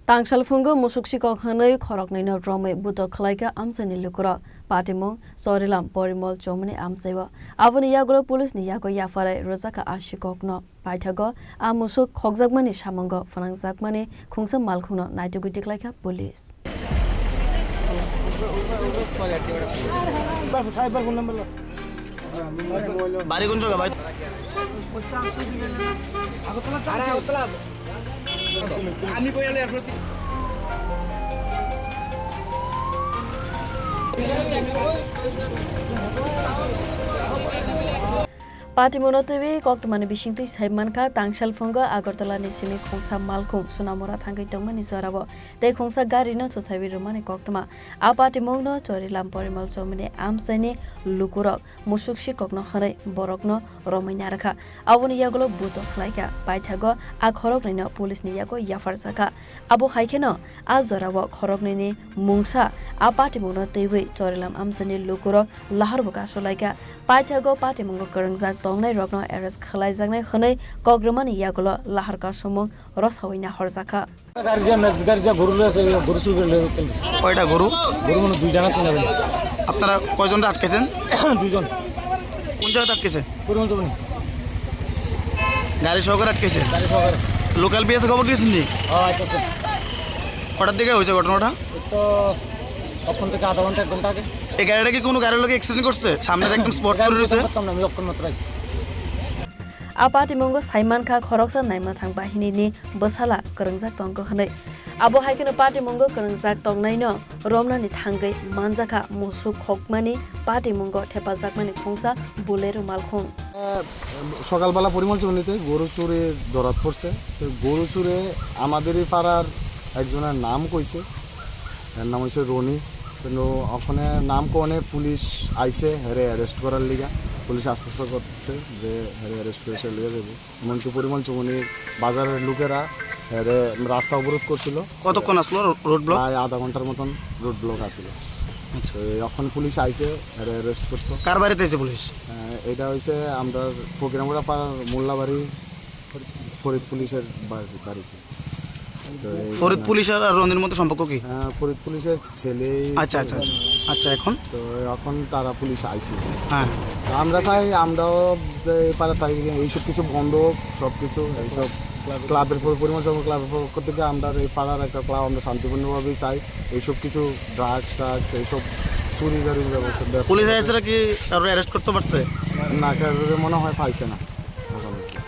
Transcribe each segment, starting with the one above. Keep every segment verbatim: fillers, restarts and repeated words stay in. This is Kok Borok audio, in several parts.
Tangsalphungo musuk sikok hwnwi khoroknwino romwi buto khlaikha amchaini lukurok. Patimung Chorilam Porimol Chomani amchaio. Aboni yagulo police ni yago yapharai rwjakha a sikokno. Paithago a musuk khokjakmani samungo phnangjakmani khungsa malkhungno naitugwi tiklaikha police. বাড়ি কোন জায়গা ভাই? Patimungno twiwi koktwmani bisingtwi sai mankha, Tangsalphungo Agartala ni simi khungsa malkhung Sunamura thangwi tongmani jorao tei khungsa gari no chuthaiwi rwmani koktwma. A patimungno Chorilam Porimol Chomani amchaini lukurok musuk sikokno hwnwi borokno romwi narwkha. Aboni yagulo buto khlaikha. Paithago a khoroknwino police ni yago yapharjakha. Abo hai kheno a jorao khoroknwini mungsa a patimungno twiwi Chorilam amchaini lukurok lahar bo kasulaikha. Paithago patimungo kwrwngjak tongnairokno arrest khlaijaknai hwnwi kok rwmani yagulo lahar kasumung rosaui nahorjakha. গাড়ি দিয়ে ম্যাক্স গাড়ি দিয়ে গরু লয়ে আসে, গরু চুরি করে লয়ে যাচ্ছে। কয়টা গরু? গরু মানে দুইটা না তিনটা জানি। আপনারা কয়জনরা আটকেছেন? দুইজন। কোন জায়গাতে আটকেছে? পরিমল চৌমনি। গাড়ি সহকারে আটকেছে? গাড়ি সহকারে। লোকাল বিএসএ খবর দিয়েছেন নি? হ্যাঁ, আটকেছে। কটার দিকে হয়েছে ঘটনাটা? এই তো তখন থেকে আধা ঘন্টা, এক ঘন্টা আগে। এই গাড়িটা কি কোনো গাড়ির লোকে অ্যাক্সিডেন্ট করছে? সামনে একদম স্পট করে রয়েছে। করতাম না, আমি অক্ষণ মাত্র আইছি। A patimungo sai mankha khoroksa naima thang bahinini bwsala kwrwngjak tongkha hwnwi. Abo hai kheno patimungo kwrwngjak tongnaino romnani thangwi manjakha musuk khokmani patimungo thepajakmani khungsa Bolero malkhung. সকালবেলা পরিমল চৌমনিতে গরু চুরির ধরাত পড়ছে। তো গরু চুরে আমাদেরই পাড়ার একজনের নাম কইছে, এর নাম হচ্ছে রনি। কিন্তু ওখানে নাম কোনে পুলিশ আইছে হেরে অ্যারেস্ট করার লিগা, পুলিশ আশ্বস্ত করছে যে হেরে অ্যারেস্ট করে সে লিয়ে যাবে। এমনকি পরিমল চৌমনির বাজারের লোকেরা হেরে রাস্তা অবরোধ করছিল। কতক্ষণ আসলো রো-, রোড ব্লক? প্রায় আধা ঘন্টার মতন রোড ব্লক আছিল। আচ্ছা। তো এখন পুলিশ আইছে হেরে অ্যারেস্ট করতো। কার বাড়িতে এসে পুলিশ? আহ, এটা হইছে আমরা ফকিরামুড়া পাড়ার মোল্লাবাড়ি ফরিদ পুলিশের বাড়ি, বাড়িতে। তো এই ফরিদ পুলিশ আর রনির মধ্যে সম্পর্ক কি? হ্যাঁ, ফরিদ পুলিশের ছেলে। আচ্ছা, আচ্ছা, আচ্ছা। আচ্ছা, এখন? তো এখন তারা পুলিশ আইছে। হ্যাঁ। তো আমরা চাই, আমরাও যে এই পাড়া থাকি এইসব কিছু বন্ধ হোক, সব কিছু, এইসব ক্লাবের পর-, পরিমল চৌমনি ক্লাবের পক্ষ থেকে আমরা এই পাড়ার একটা ক্লাব আমরা শান্তিপূর্ণভাবেই চাই। এইসব কিছু ড্রাগস ট্রাগস, এইসব চুরি গাড়ির ব্যবস্থা, ব্যবসা পুলিশ এসে কি কারোর অ্যারেস্ট করতে পারছে? না, কারোর মনে হয় পাইছে না।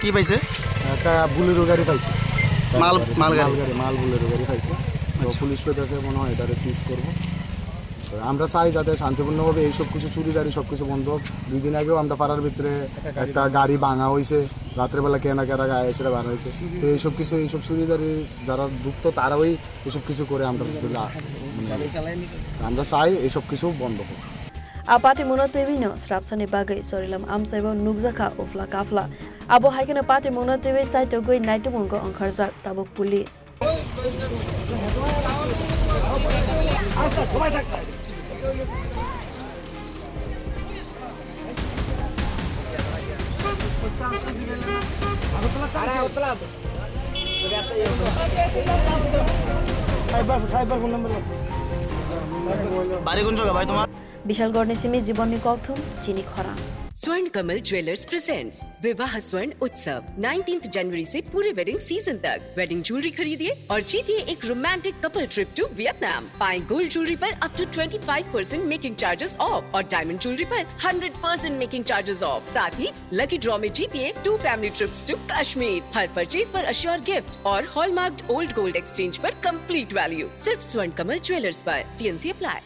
কি পাইছে? একটা বুলেরো গাড়ি পাইছে। মাল, মাল গাড়ি? মাল গাড়ি, মাল বুলেরো গাড়ি পাইছে। তো আচ্ছা। পুলিশ কইতাছে মনে হয় এটারে সিজ করবো। তো আমরা চাই যাতে শান্তিপূর্ণভাবে এইসব কিছু চুরিদারি সব কিছু বন্ধ হোক। দুই দিন আগেও আমরা পাড়ার ভিতরে একটা গাড়ি ভাঙা হইছে, রাত্রেবেলা কেনা কেনা গায়ে সেটা ভাঙা হইছে। তো এইসব কিছু, এইসব চুরিদারি যারা যুক্ত তারাই এসব কিছু করে আমরা ভিতরে আ-, মানে আমরা চাই এসব কিছু বন্ধ হোক। A patimungno twiwi no srapsani bagwi Chorilam amchaio nukjakha uphla kaphla. Abo hai kheno patimungno twiwi chaitogwi naitukmungo ongkharjak tabuk police. বাড়ি কোন জায়গা ভাই তোমার? Bishalgarhni simi Jibonni kokthum, chini khorang. Swarn Kamal Jewellers presents Vivah Swarn Utsav, nineteenth January से पूरे wedding season तक। Wedding jewellery खरीदिए और जीतिए एक romantic couple trip to Vietnam. पाएं गोल्ड ज्वेलरी पर up to twenty five percent making charges off और डायमंड ज्वेलरी पर hundred percent making charges off. साथ ही लकी ड्रॉ में जीतिए two family trips to Kashmir. हर परचेज पर अश्योर गिफ्ट और हॉलमार्क्ड ओल्ड गोल्ड एक्सचेंज पर कंप्लीट वैल्यू। सिर्फ स्वर्ण कमल ज्वेलर्स पर। TNC apply.